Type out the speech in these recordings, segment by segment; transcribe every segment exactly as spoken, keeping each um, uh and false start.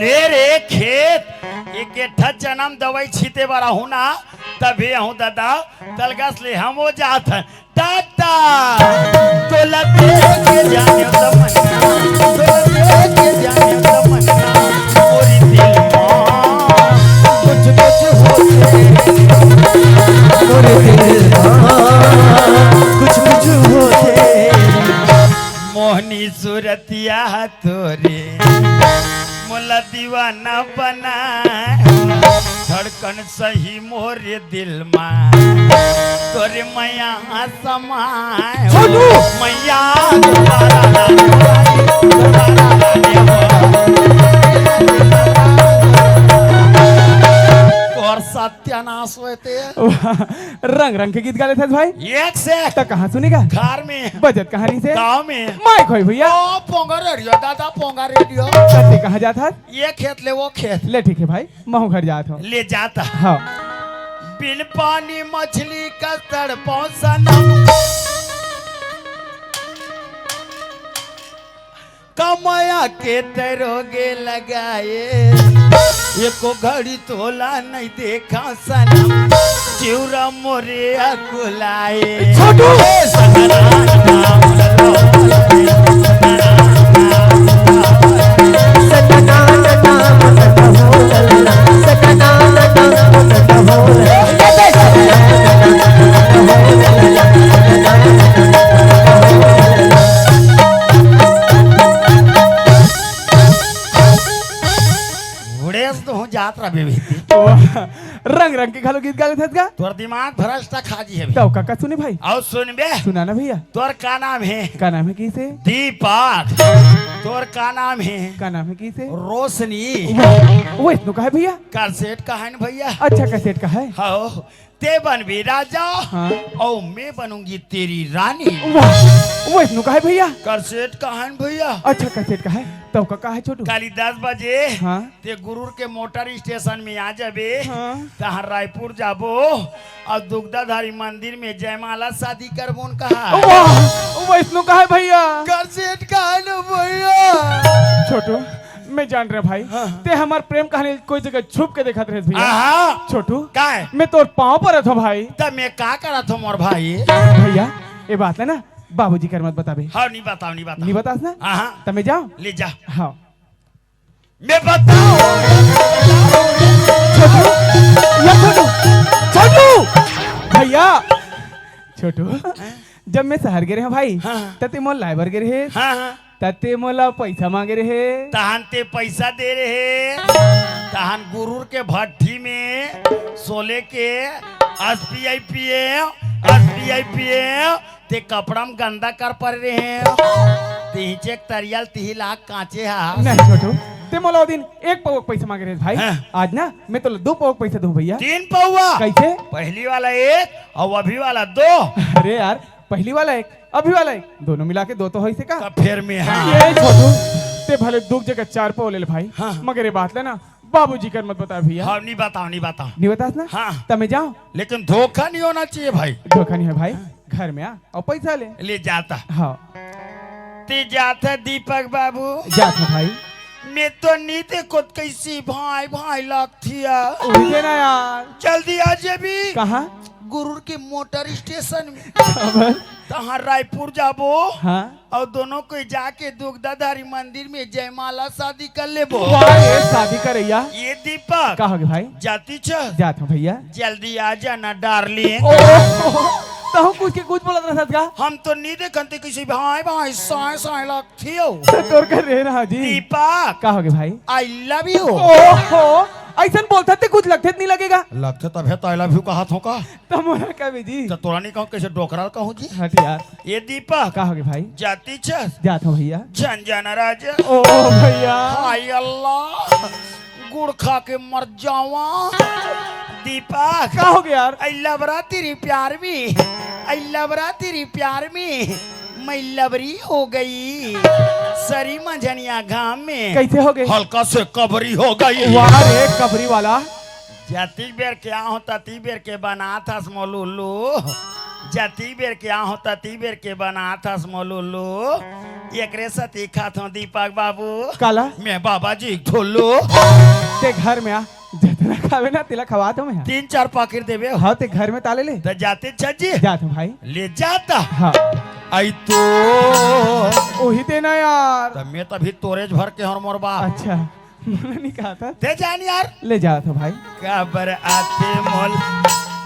ए रे खेत, एक एठा जनम दवाई छीते बर आहूं ना, तभे आहूं ददा, तलगस ले हम हो जात हन। टाटा। तोला देख के जाने तमन्ना, तोला देख के जाने तमन्ना, मोरी दिल मा कुछ कुछ होथे, मोरी दिल मा कुछ कुछ होथे। मोहनी सूरतिया तोरे मोला दीवाना बना, धड़कन सही मोरे दिल मा तोरे मया समाय। छोटू! मया दोबारा ना, दोबारा ना, दोबारा ना। तोर सत्यानाश होय ते। वाह, रंग रंग के गीत गा लेथस भाई। एक से एक। त कहाँ सुने गा? घर में। बजत कहाँ रहिसे? गाँव में। माइक होय भैया। ओ, पोंगा रेडियो, दादा, पोंगा रेडियो। त ते कहाँ जात हस? ये खेत ले, वो खेत। ले, ठीक है भाई, महूं घर जात हूँ। ले जाता। हाँ। बिन पानी मछली का तड़पाऊं सनम। कमाया के तरोगे लगाए, एको घड़ी तोला नहीं देखा सनम, चिउरा मोरे अकुलाए। छोटू! ए सतना नाम लो, सतना नाम लो। उड़ेस तो हूँ जात रहा बेबी। वाह, रंग रंग के घलो गीत गा लेथस गा। तोर दिमाग भ्रष्ट खा जी हे। तो का का सुने भाई? अउ सुन बे। सुना ना भैया। तोर का नाम हे? का नाम हे किसे? दीपक। तोर का नाम हे? का नाम हे किसे? रोशनी। वो, वो इसनो का है भैया? कैसेट का है ना भैया? अच्छा, कैसेट का है। हाँ। ते बनबे राजा, हाँ। अउ मैं बनूंगी तेरी रानी। वाह, वो इसनो का है भैया? कैसेट का है ना भैया? अच्छा, कैसेट का है। तो का, का है छोटू? काली दस बजे हाँ। ते गुरूर के मोटर स्टेशन में आ जाबे। हाँ। तहां रायपुर जाबो अउ दुग्धाधारी मंदिर में जयमाला शादी करबोन कहा। वाह, वो इसनो का है भैया? कैसेट का है ना भैया? छोटू, मैं जान रहा भाई, हाँ। ते हमार प्रेम कहानी कोई जगह छुप के देखत रहे भैया। आहा। छोटू, का है? मैं तोर पाँव परत हूँ भाई। त मैं का करत हूँ मोर भाई? भैया, ये बात है ना, बाबूजी कर मत बताबे। हाँ, नहीं बताओ, नहीं बताओ। नहीं बतास ना? आहा। त मैं जाऊँ? ले जा। हाँ। मैं बताऊँ। छोटू, या छोटू, छोटू। भैया, छोटू, हाँ? जब मैं शहर गे रहे हूँ भाई, हाँ। त ते मोला लाए बर गे रहे। हाँ, हाँ। त ते मोला पैसा मांगे रहे। तहन ते पैसा दे रहे। तहन गुरूर के भट्ठी में सोले के एसबीआई पीए, एसबीआई पीए, ते कपड़ा में गंदा कर पड़ रहे। ते हिचे एक तरियल तिही लाख कांचे हा। नहीं छोटू, ते मोला ओ दिन एक पौक पैसा मांगे रहे भाई। हाँ। आज ना मैं तोला दो पौक पैसा दूं भैया। तीन पौवा। कैसे? पहली वाला एक अउ अभी वाला दो। अरे यार, पहली वाला एक, अभी वाला एक, दोनों मिला के दो तो होइसे का? त फेर में हाँ। ये छोटू, ते भले दू जगह चार पौ ले ले भाई, हाँ। मगर ये बात ले ना, बाबूजी कर मत बता भैया। हाँ, नहीं बताओ, नहीं बताओ। नहीं बतास ना? हाँ। त मैं जाऊँ? लेकिन धोखा नहीं होना चाहिए भाई। धोखा नहीं है भाई, हाँ। घर में आ अउ पैसा ले। ले जाता। हाँ। ते जात है दीपक बाबू। जात है भाई। मैं तो नहीं देखो कैसी भाई भाई लगती है। उही ना यार। जल्दी आ जेबी। कहाँ? गुरूर के मोटर स्टेशन में। खबर? तहाँ रायपुर जाबो। हाँ। अउ दोनों कोई जाके दुग्धाधारी मंदिर में जयमाला शादी कर लेबो। वाह, ये शादी करैया। ये दीपक। का होगे भाई? जाती छ? जात हूँ भैया। जल्दी आ जाना डार्लिंग। ओ, तहूँ कुछ के कुछ बोलत रहत का? हम तो नहीं देखन ते किसी भाई भाई साए साए लगथियो। तो तोर कर रहे रहा जी। दीपक। का होगे भाई? I love you। ओहो, ऐसन बोलथस ते कुछ लगथे त नहीं लगेगा। लगथे तभे तो I love you कहत हूँ का? त मोला कहबे जी। त तोला नहीं कहूँ, कैसे डोकरा ल कहूँ जी? हट यार। ये दीपक। का होगे भाई? जाती छस? जात हूँ भैया। झन जाना राजा। ओ भैया। हाय अल्लाह, गुड़ खा के मर जावा। दीपक। का होगे यार? I love रहा तेरी प्यार में, I love रहा तेरी प्यार में, मैं लबरी हो गई सरी मंझनिया घाम में। कैसे होगे? हल्का से कबरी हो गई। वाह रे कबरी वाला। जतिक बेर के आहूँ, ततिक बेर के बनात हस मोर उल्लू। जती बेर के आहो, तती बेर के बनात हस मोलुल्लू। एकरे सती खात हो दीपक बाबू। काला? मैं बाबा जी ठुल्लू। ते घर में आ, जतना खावे ना, तेला खवात हो मैं। तीन चार पाकिट देबे। हाँ, ते घर में ताले ले। त जाते छज्जी। जात हो भाई। ले जाता। हाँ। आई तो। ओही ते ना यार। त मैं तभी तोरेज भर के हर मोर बाप। अच्छा। मोला नहीं कहा था। दे जान यार। ले जात हो भाई। काबर आथे मोल।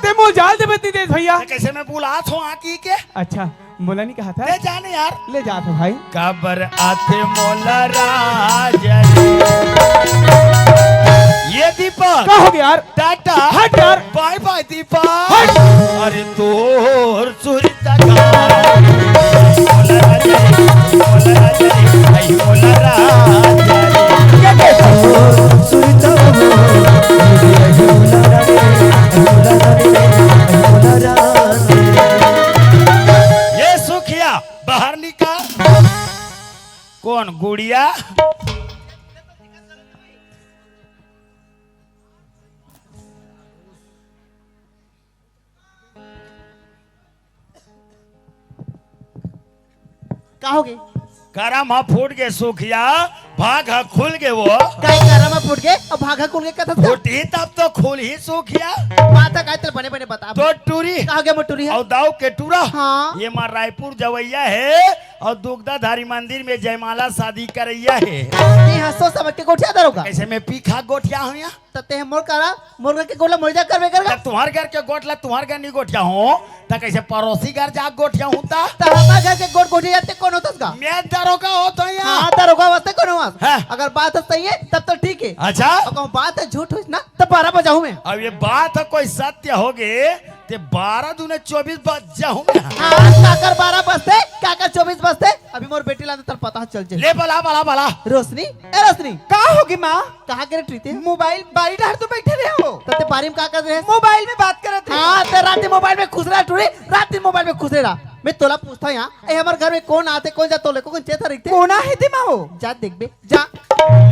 ते मोल जाल दे बेटी दे भैया। ते कैसे मैं बुलात हो आकी के? अच्छा, मोला नहीं कहा था। दे जान यार। ले जात हो भाई। काबर आथे मोला राजा रे। ये दीपक। का हो गया यार? टाटा। हट यार। बाय बाय दीपक। हट। अरे तोर सुरता का। मोला राजा रे, मोला राजा रे, आई मोला राजा रे। ये देखो। सुरता हो, आई मोला राजा रे, आई मोला राजा रे, आई मोला राजा रे। ये सुखिया, बाहर निकल। कौन गुड़िया? का होगे? करम ह फूट गे सुखिया, भाग ह खुल गे वो। काय करम ह फूट गे अउ भाग ह खुल गे कथस का? फूटही तब तो खुलही सुखिया। बात ह काय तेल बने बने बता। तो टूरी। का होगे मोर टूरी ह? अउ दाऊ के टूरा। हाँ। ये माँ रायपुर जवैया हे अउ दुग्धाधारी मंदिर में जयमाला शादी करैया हे। ये ह सोच समझ के गोठिया दरोगा। कैसे मैं पीखा गोठिया हूँ यहाँ? त ते मोर करा, मोर घर के गोला मोर जा करबे करगा। त तुम्हार घर के गोठ ला तुम्हार घर नहीं गोठिया हूँ, त कैसे पड़ोसी घर जा गोठिया हूँ त? त हमार घर के गोठ गोठिया जाते कौन होतस का? मैं दरोगा हो तो यहाँ। हाँ, दरोगा वास्ते कौन होस? हाँ। अगर बात ह सही हे, तब तो ठीक हे। अच्छा। अउ कहूँ बात ह झूठ होइस ना, त बारह बजाहूँ मैं। अब ये बात ह कोई सत्य होगे, ते बारह दूने चौबीस बज जाहूँ मैं। हाँ, काकर बारह बजते, काकर चौबीस बजते, अभी मोर बेटी ला अंदर पता चल जाए। ले बला, बला, बला। रोशनी, ए रोशनी। का होगे माँ? कहाँ गे रे टूरी ते? मोबाइल बारी डहर तो बैठे रहे हो। त ते बारी में का कर रहे? मोबाइल में बात करत रहे। हाँ, ते रात दिन मोबाइल में खुश रहा टूरी, रात दिन मोबाइल में खुश रहा। मैं तोला पूछता हूँ यहाँ, ए हमर घर में कौन आथे, कौन जाथे, तोले को कौन चेता रखते? कौन आहे ते माँ वो? जा देखबे, जा।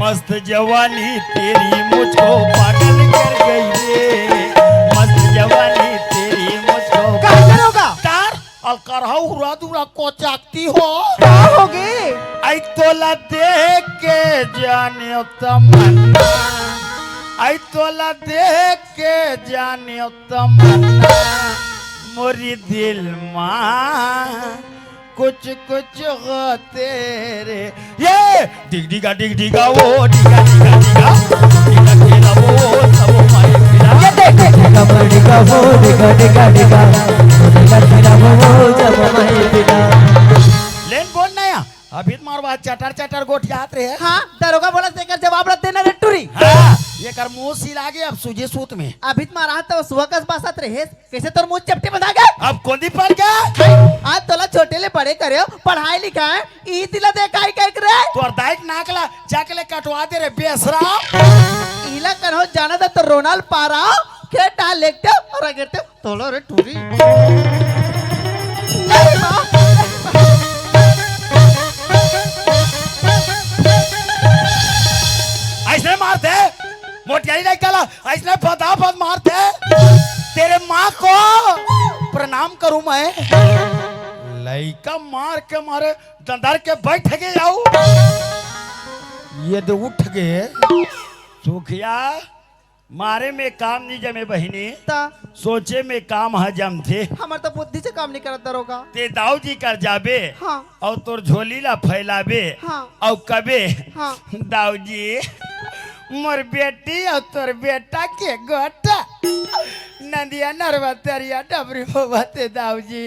मस्त जवानी तेरी मुझको पागल कर गई रे, मस्त जवानी तेरी मुझको। का करोगा? तार अलकरहा उरा दूरा कोचाकती हो। का होगे? आई तोला देख के जाने तमन्ना, आई तोला देख के जाने तमन्ना, मोरी दिल मा कुछ कुछ होथे रे। ये डिग डिगा, डिग डिगा, वो डिगा, डिगा, डिगा। डिगा, डिगा, वो, सब माई डिगा। ये देख, डिगा, डिगा, वो, डिगा, डिगा, डिगा। डिगा, डिगा, वो, सब माई डिगा। लेन बोल ना या, अभी तुम्हार बात चटर चटर गोठियात रहे। हाँ, दरोगा बोला तेकर जवाब रख देना रे टूरी। हाँ, ये कर मुंह सिला के अब सूझे सूत में। अभी तुम्हारा हाथ तो सुबह कस बासत रहे। कैसे तोर मुंह चपटी बंधा गे? अब कोंदी पड़ गे? आज तोला छोटे ले बड़े करे हो, पढ़ाई लिखाई, ई तिला दे काई काई करे? तोर दाई के नाक ला जाके ले कटवा दे रे बेसरा। इला करो जाना था तो रोनाल पारा, खेत डाल लेते हो और अगेरते हो, तोलो रे टूरी। नहीं माँ। ऐसे मारते, मोटियाई नहीं कला। अइसने फदाफद मारथे, तेरे माँ को प्रणाम करूं मैं। लइका मार के मारे दंदर के बैठ गे आऊ। ये दे उठ गे। सुखिया, मारे में काम नहीं जमे बहिनी, ता? सोचे में काम ह जमथे। हमर तो बुद्धि से काम नहीं करत दरोगा। ते दाऊ जी कर जाबे। हाँ। अउ तोर झोली ला फैलाबे, हाँ। अउ कबे, हाँ। दाऊ जी, मोर बेटी अउ तोर बेटा के गोटा नदिया नरवा तरिया डबरी होवत हे दाऊ जी।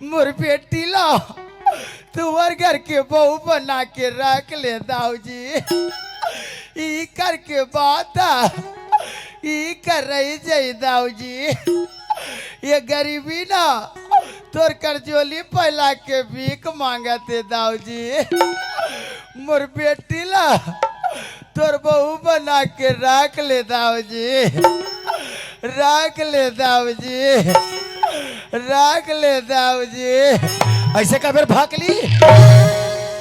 मोर बेटी ला तुंहर घर के बहू बना के रख ले दाऊ जी। ई कर के बात, ई कर रही जई दाऊ जी। ये गरीबी ना तोर कर झोली फैला के भीख मांगत हे दाऊ जी। मोर बेटी ला तोर बहू बना के रख ले दाऊ जी, रख ले दाऊ जी, रख ले दाऊ जी। अइसे का बेर भाकली?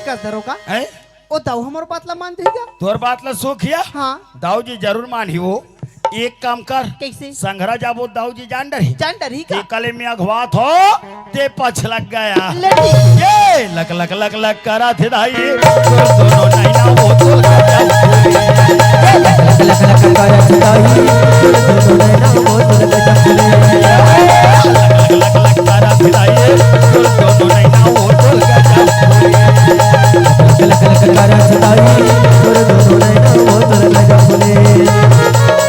कस दरोगा? हैं? ओ दाऊ हमर बात ला मान देगा? तोर बात ला सुखिया? हाँ। दाऊ जी जरूर मानही वो। एक काम कर, कइसे? संघरा जाबो, दाऊ जी जान डरही। जान डरही का? एकले में अघवात हो, ते पछ लग गया। ले ठीक। ये लक लक लक लक करा थे दाई, तोर दोनों नैना वो तोर गजब फूले। लक लक लक लक करा थे दाई, तोर दोनों नैना वो तोर गजब फूले। लक लक लक लक करा थे दाई, तोर दोनों नैना वो तोर गजब फूले। लक लक लक लक करा थे दाई, तोर दोनों नैना वो तोर गजब फूले।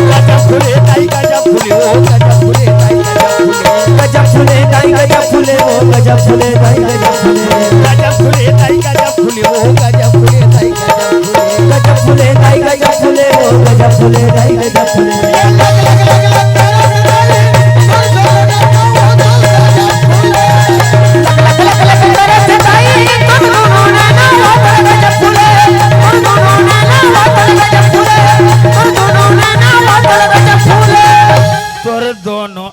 गजब फूले दाई गजब फूले, ओ गजब फूले दाई गजब फूले। गजब फूले दाई गजब फूले, ओ गजब फूले दाई गजब फूले। गजब फूले दाई गजब फूले, ओ गजब फूले दाई गजब फूले। गजब फूले दाई गजब फूले, ओ गजब फूले दाई गजब फूले। लक लक लक लक करा थे दाई, तोर दोनों नैना वो तोर गजब फूले। लक लक लक लक करा थे दाई, तोर दोनों नैना वो तोर गजब फूले। तोर दोनों नैना वो तोर गजब फूले। तोर दोनों नैना वो तोर गजब फूले। तोर दोनों।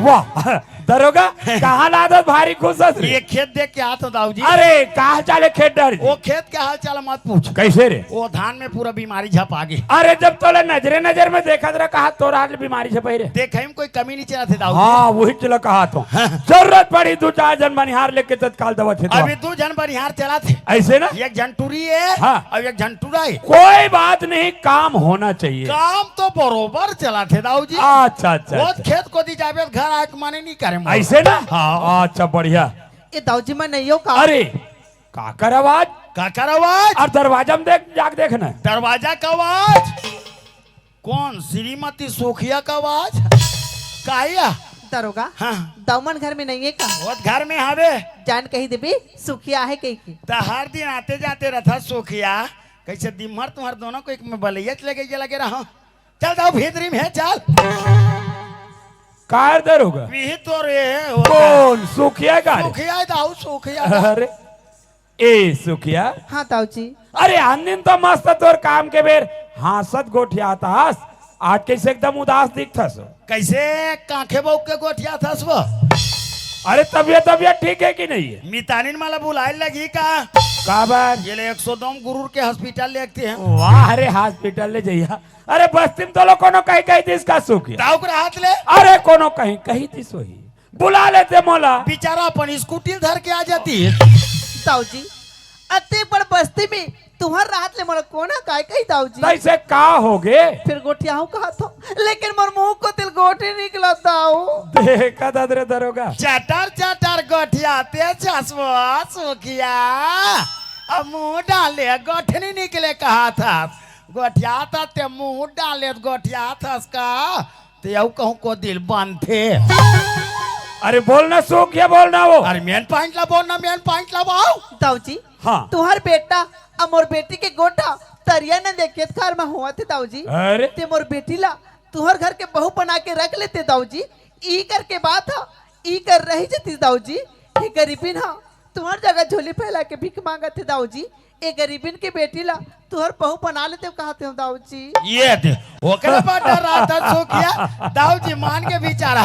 वाह, दरोगा, कहाँ लादत भारी खुश हस रे? ये खेत देख के आत हो दाऊ जी। अरे, का हाल चाल हे खेत डहर जी? वो खेत के हाल चाल मत पूछ। कइसे रे? वो धान में पूरा बीमारी झपा गे। अरे, जब तोला नजरे नजर में देखत रहा, कहा तोर हाथ ले बीमारी झपई रे? देखे में कोई कमी नइ चलत हे दाऊ जी। हाँ, वही चला कहा तो। हाँ। जरूरत पड़ी दू चार झन बनिहार लेके तत्काल दवा थे तो। अभी दू झन बनिहार चलत हे। अइसे ना? एक झन टूरी हे हाँ। अउ एक झन टूरा हे। कोई बात नहीं, काम होना चाहिए। काम तो बरोबर चलत हे दाऊ जी। अच्छा, अच्छा, वो अच्छा। खेत कोती जाबे त घर आए के मने नइ करे मोर। अइसे ना? हाँ। अच्छा, बढ़िया। ए दाऊ जी, मैं नइ हो का? अरे, काकर आवाज? काकर आवाज? अउ दरवाजा में देख, जाके देख ना। दरवाजा का आवाज? कौन? श्रीमती सुखिया का आवाज? का या? दरोगा, हाँ। दाऊ मन घर में नइ हे का? वो घर में हवे। जान कही देबे, सुखिया हे कहिके। त हर दिन आते जाते रहिथस सुखिया, कइसे दिन भर तुम्हर दोनों को एक में बलैया च लगे लगे रहा। चल दाऊ भीतरी में हे, चल। का रे दरोगा? वही तो रे, वो कौन? सुखिया का रे? सुखिया दाऊ, सुखिया। अरे, ए सुखिया। हाँ दाऊ जी। अरे, आन दिन तो मस्त तोर काम के बेर हाँसत गोठियात हस, आज कइसे एकदम उदास दिखथस? कइसे कांखे बउक के गोठियात हस वो? अरे, तबियत, तबियत ठीक हे कि नइ हे? मितानिन मला बुलाए लगही का? काबर? ये ले एक सौ दो गुरूर के हॉस्पिटल ले आते हैं। वाह रे, हॉस्पिटल ले जइहा। अरे बस्ती में तोला कोनो कहीं कही दिस का सुखिया? दाऊ के रहत ले? अरे कोनो कहीं कही दिस होही, बुला लेते मोला। बिचारा अपन स्कूटी धर के आ जाती। दाऊ जी, अते बड़ बस्ती में तुहर रहत ले मोला कोनो काय कही दाऊ जी? तइसे का होगे? फेर गोठियाहूं कहत हो, लेकिन मोर मुंह कोती ले गोठ नइ निकलत दाऊ। देखा दद रे दरोगा। चटर चटर गोठियाते हस वो सुखिया। अब मुंह डाले गोठ नइ निकले कहत हस। गोठियात हस ते मुंह डाले गोठियात हस का? ते अउ कहूं कोती ले बनथे। अरे बोल ना सुखिया, बोल ना वो। अरे main point ला बोल ना, main point ला वो। दाऊ जी, हाँ। तुहर बेटा अउ मोर बेटी के गोठ तरिया नंदिया खेत खार म होवत हे दाऊ जी। अरे। ते मोर बेटी ला तुहर घर के बहू बना के रख लेते दाऊ जी। ई कर के बात ह, ई कर रही जतिस दाऊ जी। हे गरीबिन ह, तुहर जगह झोली फैला के भीख मांगत हे दाऊ जी। ए गरीबिन के बेटी ला तुहर बहू बना लेते कहत हंव दाऊ जी। ये दे, ओकरे बर डर्रात हस सुखिया, दाऊ जी मान गे बिचारा।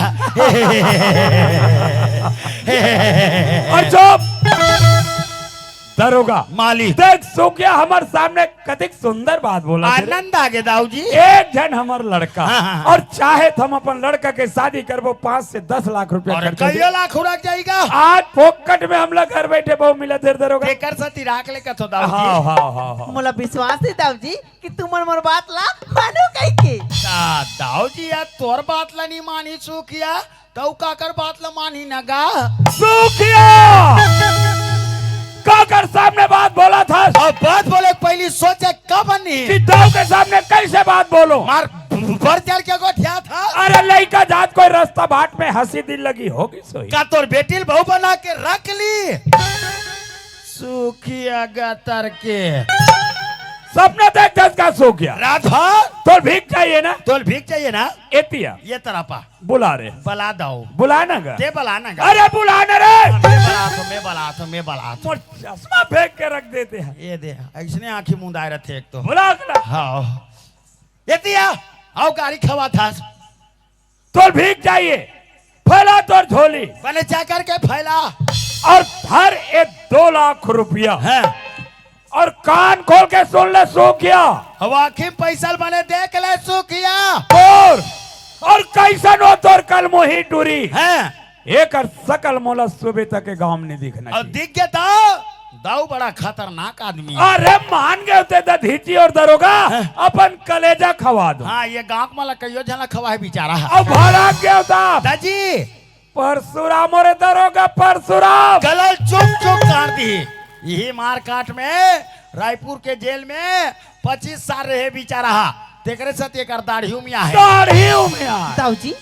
अउ चुप। दरोगा। मालिक। देख सुखिया हमर सामने कतिक सुंदर बात बोलत हे रे। आनंद आ गे दाऊ जी। एक झन हमर लड़का हाँ, हाँ, हाँ। अउ चाहे त हम अपन लड़का के शादी करबो, पाँच से दस लाख रुपया अउ खर्चा कइयो दे। लाख उड़क जाही। आज फोकट में हमला घर बइठे बहू मिलत हे रे दरोगा। तेकर सेती राख ले कथों दाऊ जी। हाँ, हाँ, हाँ, हाँ। मोला विश्वास हे दाऊ जी कि तुमन मोर बात ला मानो कहिके। ता दाऊ जी यार तोर बात ला नइ मानही सुखिया, त अउ काकर बात ल मानही न गा? सुखिया! काकर सामने बात बोलत हस? अब बात बोले के पहिली सोचे का बनी? कि दाऊ के सामने कइसे बात बोलूं? मार बढ़ चढ़ के गोठियात हस। अरे लइका जात कोई रस्ता बाट में हंसी दिल लगी होगिस होही। का तोर बेटी ल बहू बना के रख ली? सुखिया गतर के। सपना देखथस का सुखिया? रात भर। तोला भीख चाहिए ना? तोला भीख चाहिए ना? एती आ। ये तरफ आ। बुला रे। बुला दाऊ। बुला ना गा। ते बुला ना गा। अरे बुला ना रे। मैं बुलात हंव, मैं बुलात हंव, मैं बुलात हंव। मोर चश्मा फेंक के रख देते हैं। ये दे, अइसने आंखी मुंदाए रथे एक तो। बुला ना। हाँ। एती आ, अउ गारी खवाथस। तोला भीख चाहिए, फैला तोर झोली। बने चाकर के फैला। अउ धर ए दो लाख रुपया। हाँ। अउ कान खोल के सुन ले सुखिया। अब आँखी पैसा बने देख ले सुखिया। तोर अउ कइसन हो तोर कलमोही टूरी। हैं? एकर सकल मोला सुबह तक के गांव में नहीं दिखना अउ चाहिए। दिख गे त दाऊ बड़ा खतरनाक आदमी हे। अरे मान गे होते दधीची अउ दरोगा, हैं? अपन कलेजा खवा दो। हाँ, ये गांव के मला कइयो झन ला खवाए बिचारा हे। अउ भड़क गे होता। दाजी। परसुराम रे दरोगा परसुराम। गला ल चुक चुक काट दिही। इही मारकाट में रायपुर के जेल में पच्चीस साल रहे बिचारा हा। तेकरे सेती एकर दाढ़ी उमिया हे। दाढ़ी उमिया हे। दाऊ जी,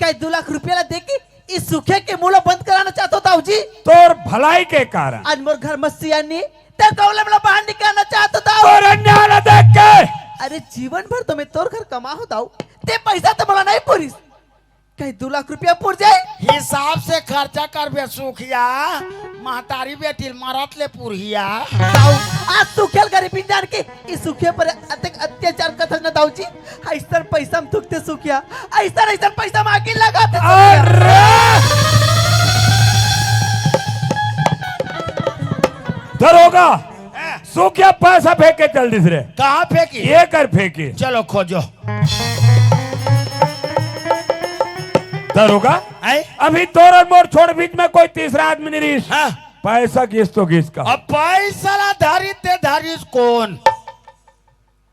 कई दू लाख रुपया ला देके ई सुखिया के मुंह ला बंद कराना चाहत हो दाऊ जी। तोर भलाई के कारण। आज मोर घर में सियानी, ते कौले मला बाहर निकालना चाहत हो दाऊ। तोर अन्याय ला देख के। अरे जीवन भर तो मैं तोर घर कमा हो दाऊ, ते पैसा तो मला नहीं पुरिस। कई दू लाख रुपया पुर जाए। हिसाब से खर्चा करबे सुखिया, महतारी बेटी ल मरत ले पुरहिया। दाऊ, आज सुखिया ल गरीबी जान के ई सुखिया पर अतेक अत्याचार करत हस ना दाऊ जी। अइसन पैसा म थूकते सुखिया, अइसन अइसन पैसा म आगी लगाते सुखिया। अरे! दरोगा, हैं? सुखिया पैसा फेंक के चल दिस रे। कहाँ फेंकी? ये कर फेंकी। चलो खोजो। दरोगा, हैं? अभी तोर अउ मोर छोड़ बीच में कोई तीसरा आदमी नहीं रहिस। हाँ। पैसा गिस तो गिस का। अब पैसा ला धरी ते धरिस कोन?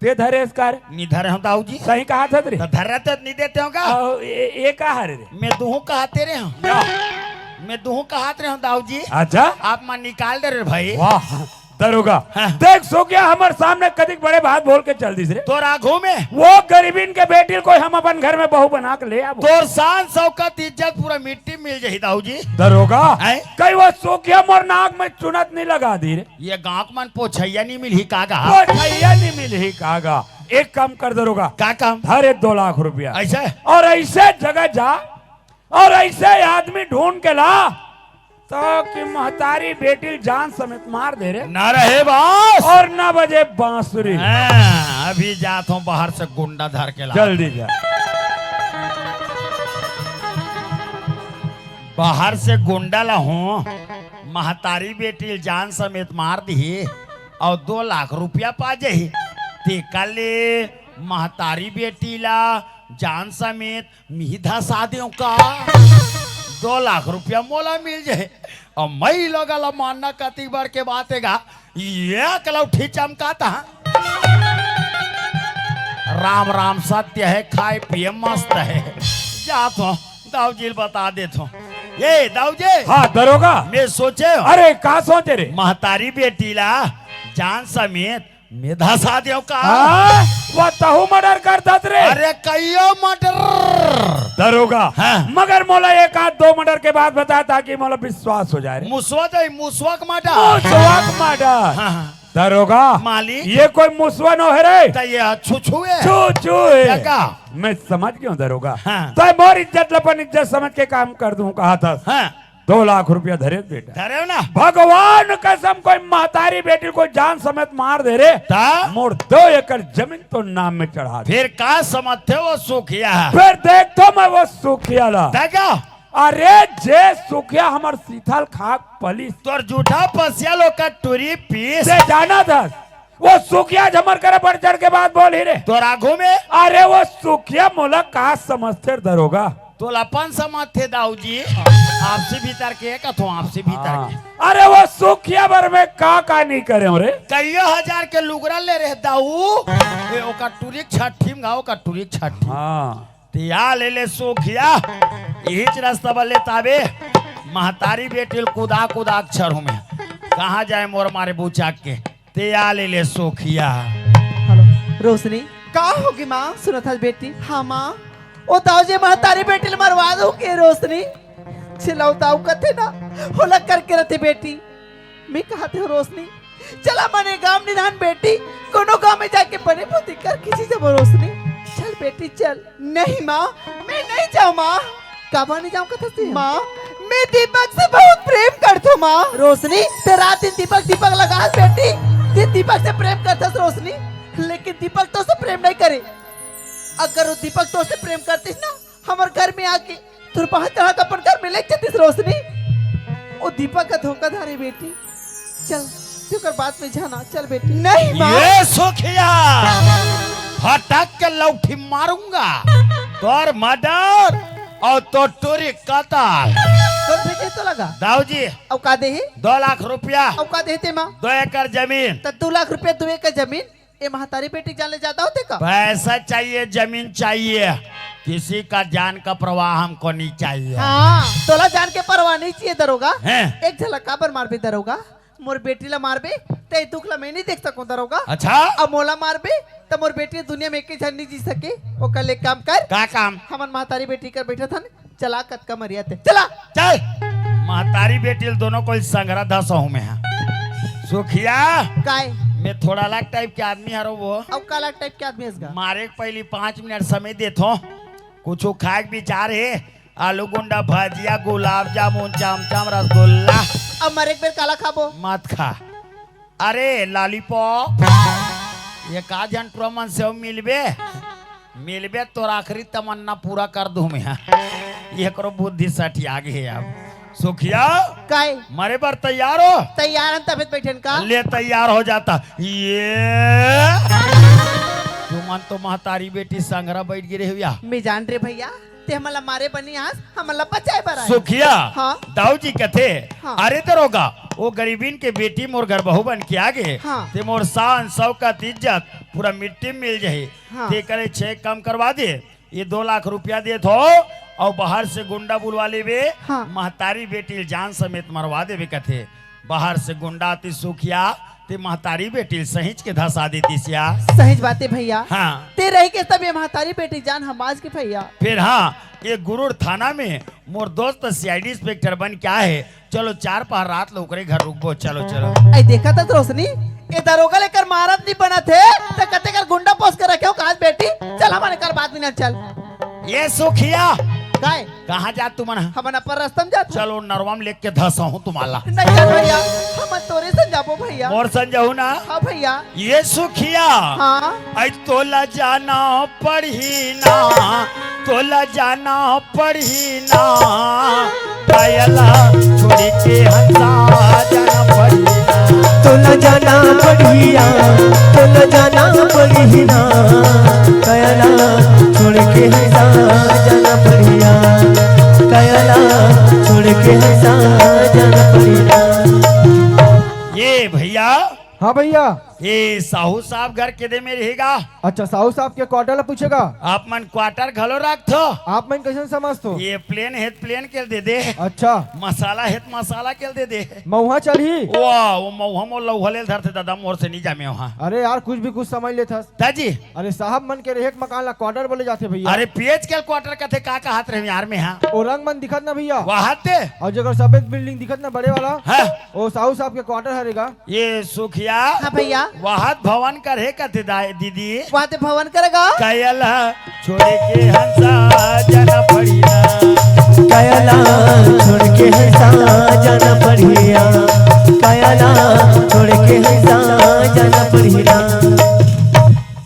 ते धरेस का रे? नी धरे हंव दाऊ जी। सही कहा था रे। तो धरे तो नी देते हंव का? अहो, ये, ये कहा रे? मैं दुहू कहाते रहे हंव। क्या? मैं दुहू कहात रहे हंव दाऊ जी। अच्छा। आप मन निकाल दे रे भाई। वाह, दरोगा। हाँ। देख सुखिया हमर सामने कतिक बड़े बात बोल के चल दिस रे। तोर आगू में। वो गरीबिन के बेटी ल कोई हम अपन घर में बहू बना के ले आबो। तोर शान शौकत इज्जत पूरा मिट्टी में मिल जाही दाऊ जी। दरोगा। हैं? कई वो सुखिया मोर नाक में चुनत नहीं लगा दी रे। ये गांव के मन पोछइया नहीं मिलही का गा? पोछइया नहीं मिलही का गा? एक काम कर दरोगा। का काम? धर ये दो लाख रुपया। अइसे? अउ अइसे जगह जा अउ अइसे आदमी ढूंढ के ला, ताकि महतारी बेटी ल जान समेत मार दे रे। ना रहे बांस। अउ ना बजे बांसुरी। हाँ, अभी जात हंव बाहर से गुंडा धर के ला। जल्दी जा। बाहर से गुंडा लाहूं, महतारी बेटी ल जान समेत मार दिही अउ दो लाख रुपया पा जाही। तेकर ले महतारी बेटी ला जान समेत मिही धसा देंव का? दो लाख रुपया मोला मिल जाही। अब मैं लोग ला मानना कतिक बड़ के बात हे गा। एक लौठी चमकात हे। राम राम सत्य हे, खाए पिए मस्त हे। जात हंव, दाऊ जी ल बता देत हंव। ए दाऊ जी। हाँ, दरोगा। मैं सोचे हंव। अरे, का सोचे रे? महतारी बेटी ला जान समेत मैं धसा देंव का? हाँ, वो तहू murder कर दत रे। अरे, कइयो murder। दरोगा। हाँ। मगर मोला एक आध दो murder के बात बता, ताकि मोला विश्वास हो जाए रे। मुसवा दे, मुसवा के murder। मुसवा के murder। हाँ, हाँ। दरोगा, मालिक। ये कोई मुसवा नो हे रे। त ये छुछू हे। छुछू हे। का? मैं समझ गया हूँ दरोगा। हाँ। तैं मोर इज्जत ल अपन इज्जत समझ के काम कर दूं कहा था। हाँ। दो लाख रुपया धरे बेटा। धरे ना। भगवान कसम कोई महतारी बेटी ल कोई जान समेत मार दे रे। ता? मोर दो एकड़ जमीन तो नाम में चढ़ा दे। फिर का समझते वो सुखिया? फिर देख तो मैं वो सुखिया ला। देखा? अरे जे सुखिया हमर सीथल खाक पलिस। तोर जूठा पसिया ल ओकर टूरी पीस। ते जानत हस, वो सुखिया झमर करे बढ़ चढ़ के बात बोलही रे। तोर आगू में? अरे वो सुखिया मोला का समझथे दरोगा? तोला अपन समझथे दाऊ जी। आपसी भीतर के कथों, आपसी भीतर हाँ। के। अरे वो सुखिया बर में का का नहीं करे हंव रे? कइयो हजार के लुगरा ले रहे दाऊ। ए, ओकर टूरी छट्ठी में गा, ओकर टूरी छट्ठी। हाँ। तिया ले ले सुखिया, इहीच रस्ता बले ताबे, महतारी बेटी ल कुदा कुदा अक्षर हूँ मैं। कहाँ जाए मोर मारे बुचाक के, तिया ले ले सुखिया। हेलो, रोशनी। का होगे माँ? सुनत हस बेटी? हाँ माँ। ओ दाऊ जी महतारी बेटी ल मरवा दो के रोशनी। छिलौताऊ कथे ना, होला करके रथे बेटी। मैं कहत हंव रोशनी, चला मने गांव निधान बेटी, कोनो गांव में जाके बने पोती कर खींची जब रोशनी। चल बेटी चल। नहीं माँ, मैं नहीं जाऊँ माँ। काबर नहीं जाऊँ कथस ते? माँ, मैं दीपक से बहुत प्रेम करथों माँ। रोशनी, ते रात दिन दीपक दीपक लगास बेटी, ते दीपक से प्रेम करथस रोशनी, लेकिन दीपक तोर से प्रेम नहीं करे। अगर वो दीपक तोर से प्रेम करतिस ना, हमर घर में आके तोर बांह चढ़ा के अपन घर में ले जतिस रोशनी। ओ दीपक का धोखा धारे बेटी। चल, तेकर बात में जाना, चल बेटी। नहीं माँ। ये सुखिया, फटक के लौठी मारूंगा, तोर मर्डर और तोर टूरी कतल। कौन भेजे तो लगा? दाऊ जी। अउ का देही? दो लाख रुपया। अउ का देही ते माँ? दो एकड़ जमीन। त दो लाख रुपया, दो एकड़ जमीन, ए महतारी बेटी के जान ले जादा होथे का? पैसा चाहिए, जमीन चाहिए, किसी का जान का परवाह हमको नहीं चाहिए। हाँ, तोला जान के परवाह नहीं चाहिए दरोगा। हैं? एक झलक काबर मारबे दरोगा? मोर बेटी ला मारबे, ते दुख ला मैं नहीं देख सकूं दरोगा। अच्छा? अब मोला मारबे, त मोर बेटी दुनिया में एक झन नहीं जी सके। ओकर ले काम कर। का काम? हमन महतारी बेटी कर बैठत हन, चला कतका मरिया ते। चला। चल। महतारी बेटी ल दोनों कोई संघरा धसहूं मैं हा। सुखिया। काय? मैं थोड़ा अलग टाइप के आदमी हरो वो। अब का अलग टाइप के आदमी हस गा? मारे के पहली पाँच मिनट समय देथो। कुछ खाए के विचार हे? आलू गुंडा, भजिया, गुलाब जामुन, चमचम, रसगुल्ला। अब मरे के बेर काला खाबो? मत खा। अरे लॉलीपॉप, ये का झन टुरा मन से मिलबे, मिलबे तोर आखिरी तमन्ना पूरा कर दूं मैं। एकरो बुद्धि सठिया गे हे अब। सुखिया, काय? मरे बर तैयार हो? तैयार हन, तबे त बैठन का? ले तैयार हो जाता। ये तुमन तो महतारी बेटी संघरा बैठ गे रहे भैया। मैं जान रे भैया, ते हमन ला मारे बर नइ आस, हमन ला बचाए बर आए। सुखिया, हाँ? दाऊ जी कथे, हाँ। अरे दरोगा, वो गरीबिन के बेटी मोर घर बहू बन के आ गे, हाँ। ते मोर शान, शौकत, इज्जत पूरा मिट्टी में मिल जाही। हाँ। ते करे छे काम करवा दे, ये दो लाख रुपया देत हो, अउ बाहर से गुंडा बुलवा लेबे, हाँ। महतारी बेटी ल जान समेत मरवा देबे कथे। बाहर से गुंडा आतिस सुखिया, ते महतारी बेटी ल सहिंच के धसा देतिस या। सहिंच बात हे भैया। हाँ। ते रहिके तब ये महतारी बेटी जान हम आज के भैया। फिर हाँ, ये गुरूर थाना में मोर दोस्त सीआईडी इंस्पेक्टर बन के आए हे। चलो चार पहर रात ल ओकरे घर रुकबो। चलो, चलो। ए, देखा त रोशनी, ए दरोगा ल एकर मारत नहीं बनत हे, त कते कर गुंडा पोस के रखे हो काज बेटी। चल हमन एकर बात नहीं ना, चल। ये सुखिया। काय? कहाँ जात तुमन? हमन अपन रास्ता में जात हन। चलो, नरवा में लेके धसहूं तुम्हारा। नहीं जान भैया, हमन तोरे संग जाबो भैया। मोर संग जाहू ना? हाँ भैया। ये सुखिया। हाँ। आई तोला जाना पड़ही ना, तोला जाना पड़ही ना, कायला छोड़ के हंसा जाना पड़ही ना। तोला जाना पड़ही ना, तोला जाना पड़ही ना, कायला छोड़ के हंसा जाना पड़ही ना, कायला छोड़ के हंसा जाना पड़ही ना। ये भैया। हाँ भैया। ये साहू साहब घर के दे में रहेगा। अच्छा, साहू साहब के क्वार्टर ला पूछेगा। आप मन क्वार्टर घलो रखथो। आप मन कैसन समझथो? ये प्लेन हे त प्लेन के दे दे। अच्छा। मसाला हे त मसाला के दे दे। मऊहा चलही? वाह, वो मऊहा मोर लऊहा ले धरथे दादा, मोर से नहीं जामे वहाँ। अरे यार, कुछ भी कुछ समझ लेथस। दाजी। अरे साहब मन के रहेक मकान ला क्वार्टर बोले जाथे भैया। अरे पेज के क्वार्टर कथे का कहत रहे यार मैं, हाँ। ओ रंग मन दिखत ना भैया। वहाँ ते। अउ जेकर सफेद बिल्डिंग दिखत ना बड़े वाला। हाँ। ओ साहू साहब के क्वार्टर हरेगा। ये सुखिया। हाँ भैया। वहात भवन करे कथे दाई दीदी। वहात भवन करेगा। कयला छोड़ के हंसा जाना पड़ी ना। कयला